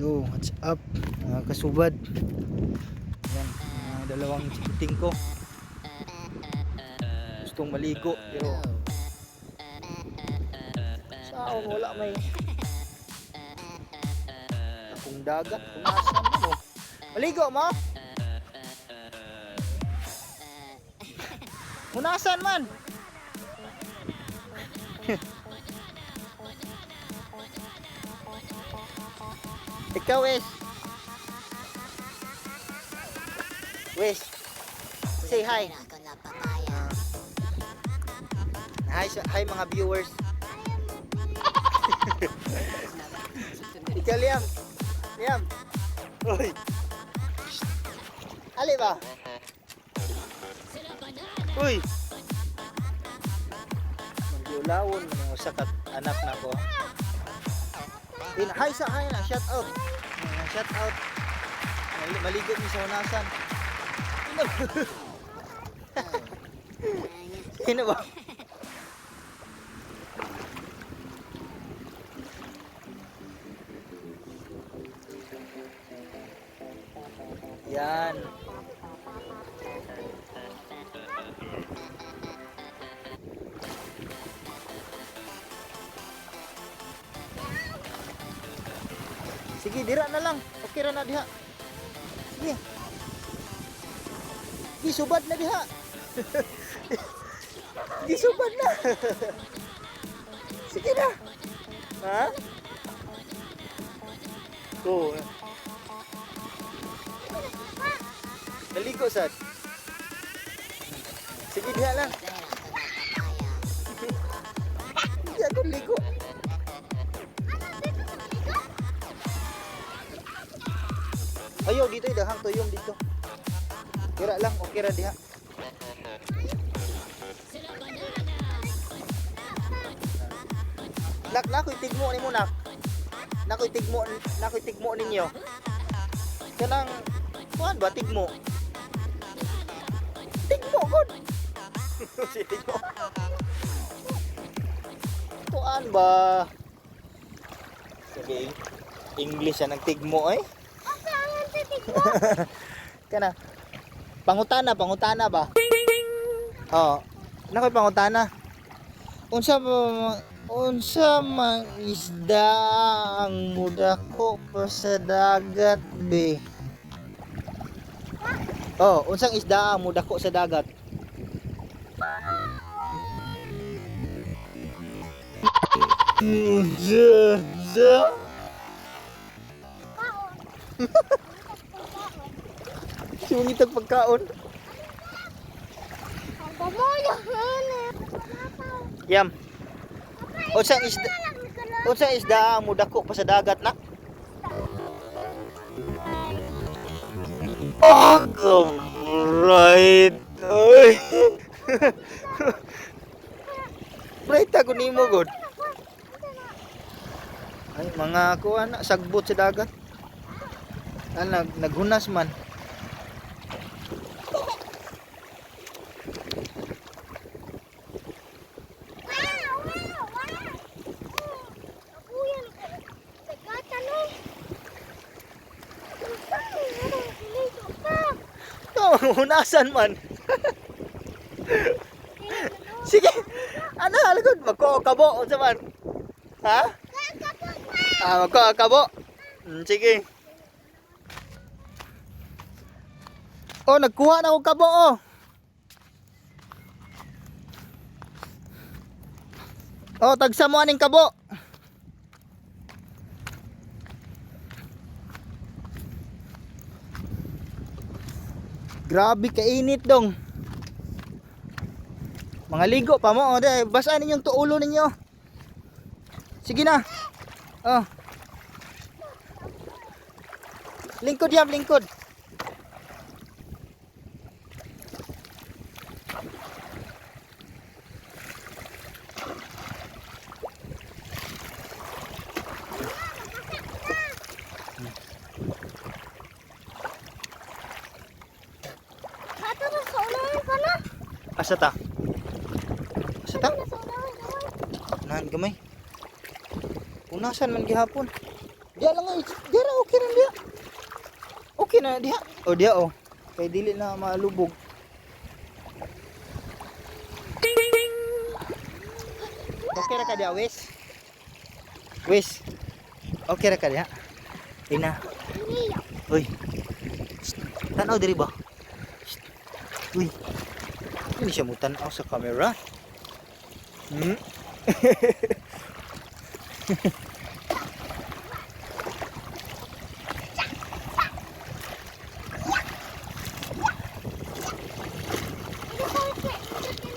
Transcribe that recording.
Yo, what's up, mga kasubad? Yan, mga dalawang chikiting ko. Gustong maligo pero saan, wala may akong dagat, punasan mo. Maligo mo? Punasan man. Ikaw, Wes. Wes. Say hi. Hi, hi mga viewers. Ikaw, Liam. Liam. Uy. Ali ba? Uy. Magyulawon man ang usa ka anak na ko. In, hi sa hi na, shout out. Shout out. Maligo mi sa unasan. Sino ba? Sino ba? Yan. Sige, dira na lang. Okay ra na diha. Sige. Gisubad na diha. Gisubad na. Sige na. Ha? Go. Naligo sad. Sige diha lang. Hindi ako ligo. Ayaw dito, dahang tuyong dito. Kira lang, okay ra diha. Nak, nakoy tigmo nimo nak. Nakoy tigmo, nakoy tigmo ninyo. Kanang kuan ba tigmo? Tigmo gud. Si tigmo. Kuan ba? Sige, English siya nagtigmo eh. Kana. Pangutana, pangutana ba? Oo. Nakoy pangutana. Unsa ba unsa man isda ang mudako pa sa dagat be? Oh, unsang isda ang mudako sa dagat? Unsa? Sungit ang pagkaon. Yam. Unsang isda ang mudako pa sa dagat nak? Oh, right. Oy. Right ako nimo god. Ay mga kuan na sagbot sa dagat. Ah, naghunas man. Oh, hunasan man. Sige. Ano halagod magko kabo unsa man? Ha? Ah, magko kabo. Sige. Oh, nagkuha na ako kabo oh. Oh, tagsa mo aning kabo. Grabe kainit dong. Mga ligo pa mo. Oh, dahil basaan ninyong tuulo ninyo. Sige na. Oh. Lingkod yam, lingkod. Asa ta? Asa ta? Unahan gamay. Unasan man gihapon. Diha lang ay, diha ra, okay ra diha. Okay na diha. O diha oh. Kay dili na malubog. Okay ra ka diha, Wes? Wes. Okay ra ka diha? Ina. Uy. Shh. Tanaw diri ba? Shh. Uy. Hindi siya mo tanaw sa camera.